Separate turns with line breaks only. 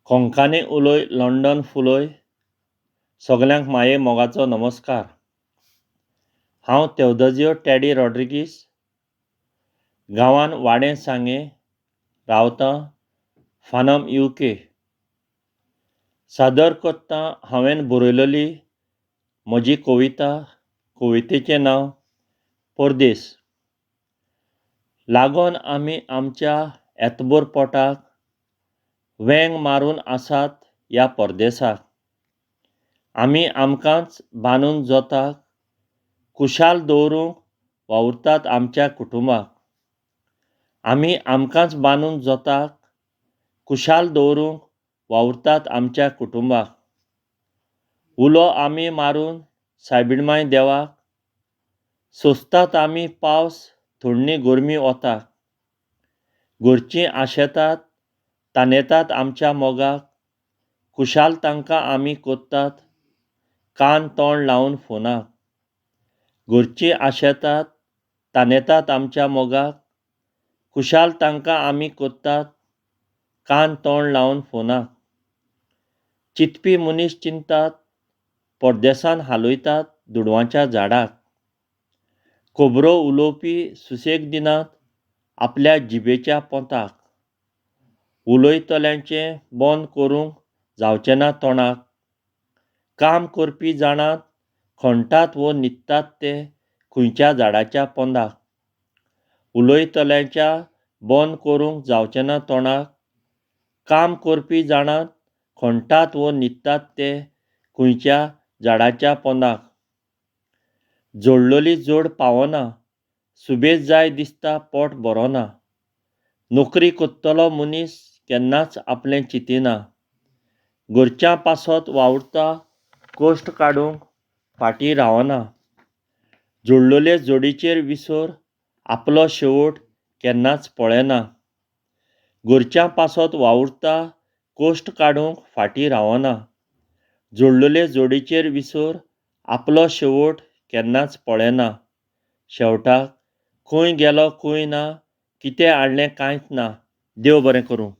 कोंकानी उलय लंडन फुलय. सगल्यांक माये मोगाचो नमस्कार. हांव तेवदोजियो टॅडी रॉड्रिगीस, गांवान वाडें सांगें रावतां, फानम you के. सादर करतां हांवें बरयलेली म्हजी कविता. कवितेचें नांव परदेस. लागून आमी आमच्या एतभर पोटाक वेंग मारून आसात ह्या परदेसाक. आमी आमकांच बांदून जोताक खुशाल दवरूंक वावुरतात आमच्या कुटुंबाक. आमी आमकांच बांदून जोताक खुशाल दवरूंक वावुरतात आमच्या कुटुंबाक. उलो आमी मारून सायबीण माय देवाक, सोंसतात आमी पावस, थंडी, गरमी, वताक. घरचीं आशेतात, तानेतात आमच्या मोगाक, खुशाल तांकां आमी कोत्तात कान तोंड लावन फोनाक. घरचीं आशेतात, तानेतात आमच्या मोगाक, खुशाल तांकां आमी कोत्तात कान तोंड लावन फोनाक. चिंतपी मनीस चिंततात, परदेसान हालयतात दुडवांच्या झाडाक. खबरो उलोवपी सुसेग दिनात आपल्या जिबेच्या पोंताक. उलयतल्यांचें बंद करूंक जावचें ना तोंडाक. काम करपी जाणात खणटात वो न्हिदतात ते खंयच्या झाडाच्या पोंदाक. उलयतल्यांच्या बंद करूंक जावचें ना तोंडाक. काम करपी जाणात खणटात वो न्हिदतात ते खंयच्या झाडाच्या पोंदाक. जोडलेली जोड पावना, सुबेज जाय दिसता पोट भरना. नोकरी करतलो मनीस केन्नाच आपलें चिंतिना. घरच्यां पासत वावुरता, कश्ट काडूंक फाटीं रावना. जोडलेले जोडीचेर विसर, आपलो शेवट केन्नाच पळयना. घरच्यां पासत वावुरता, कश्ट काडूंक फाटीं रावना. जोडलेले जोडीचेर विसर, आपलो शेवट केन्नाच पळयना. शेवटाक खंय गेलो खंय ना, कितें हाडलें कांयच ना. देव बरें करूं.